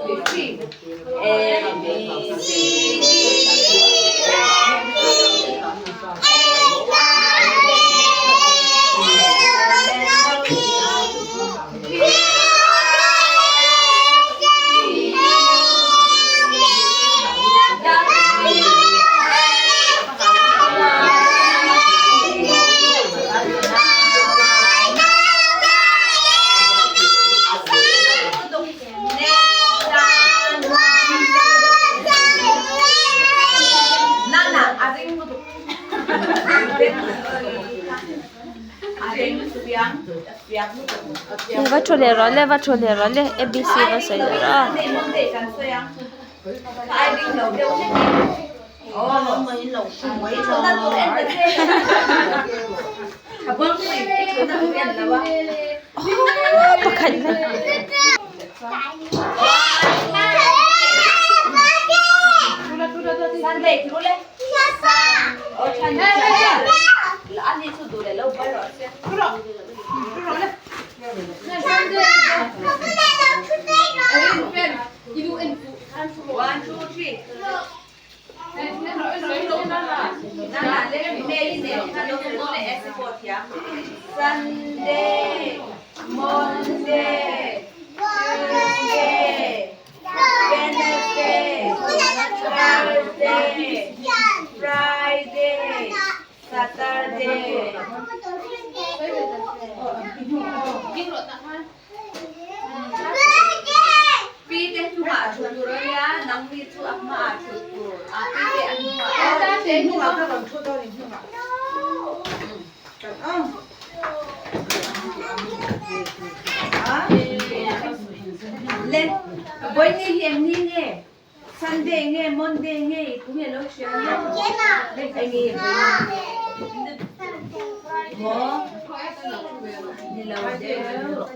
2, 3. A, B, C, D, E, F, G, H, I, J, K, L, M, N, O, P, Q, R, S, T, U, V, W, X, Y, Le va thu leh rawh le va thu leh rawh le abc va sawi leh rawh a. Pakhat Sunday, Monday, Tuesday, Wednesday, Thursday, Friday, Saturday. Pi te hnungah a thut tur a nia, nangni chu a hmaah a thut tur. A pi te a hnungah Le, vawiini hi eng ni nge? Sunday nge Monday nge i kum hi a lo hria nia. Eng i maw? Ni lo deuh.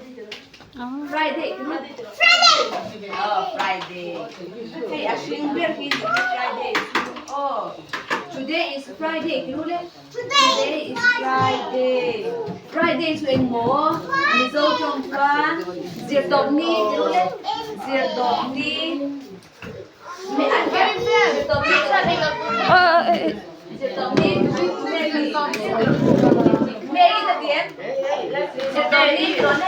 Friday Oh, Friday. Hei a hring ber hi Friday chu. Oh, today is Friday ti ru le. Today is Friday. Friday chu eng maw? Mizo tawng chuan zirtawp ni ti ru le. Zirtawp ni. Me an zirtawp ni chuan zirtawp ni Mary. Mary ta ti em? Zirtawp ni ti rawh le.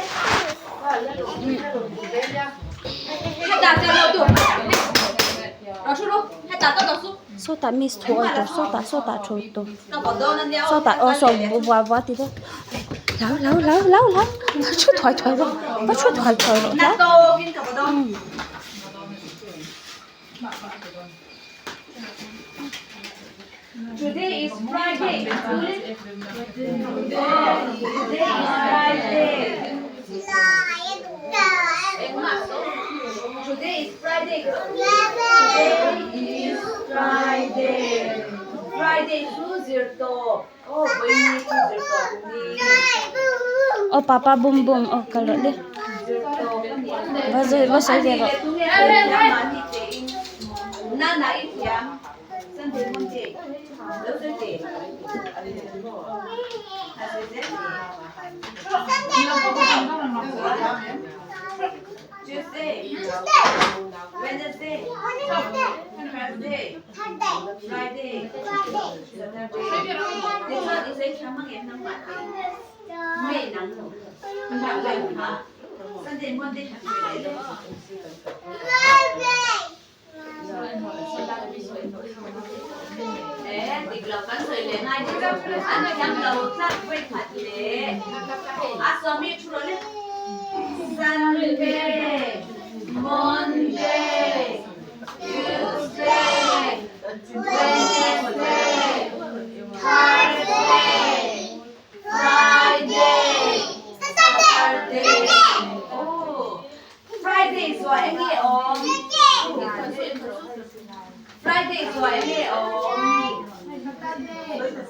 Hetah chuan lo tu. Rawh thu ru. Hetah tawh tawh su. Sawtah miss thu awi tawh sawtah sawtah thu tawh sawtah aw saw vua vua ti dawn hlau hlau hlau hlau hlau va thu thuai thuai rawh va thu thuai thuai rawh Today is Friday. Today is Friday. Today is Friday. Today is Friday. Friday chu zirtawp. Aw vawiini chu zirtawp ni. Aw papa bum bum aw kal rawh le. Zirtawp a ni a. Va zui va sawi ve rawh. Tunge sawi thiam mahni tein nana i thiam. Sunday Monday lo sawi teh. A sawi zel teh. Tuesday, Wednesday, Thursday, Friday, Saturday. Tichuan i sawi thiam ang em nangmah te? May nang Sunday, Monday kha sawi leh lo. Eh, dik lo kan sawi leh ngai ni lo. An thiam lo tlat vawi khat leh a sawmi thu rawh le. Sunday, Monday, Tuesday, Wednesday, Thursday, Friday, Saturday. Oh, Friday zuah eng nge awm? Friday zuah eng nge awm?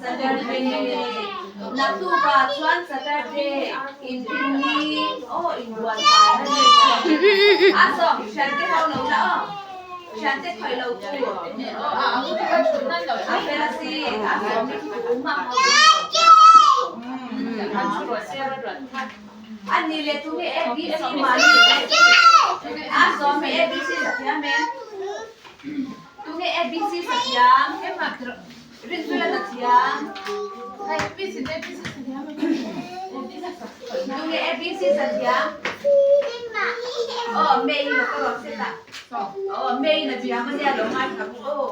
Saturday. Naktupa chuan Saturday inrinni aw inbuan fai a ni. A sawm hriante ho lo la aw. Hriante thawi lo tu. A fel a si a sawm i thu mah ho. A ni leh tu hi ABC mahni a sawm hi ABC. thiam em? Tunge ABC sa thiam? Rinzulan a thiam. Tunge ABC sa thiam? Aw May in a ka rawn set a. Aw May in a thiam ania lo ngaithla ru aw.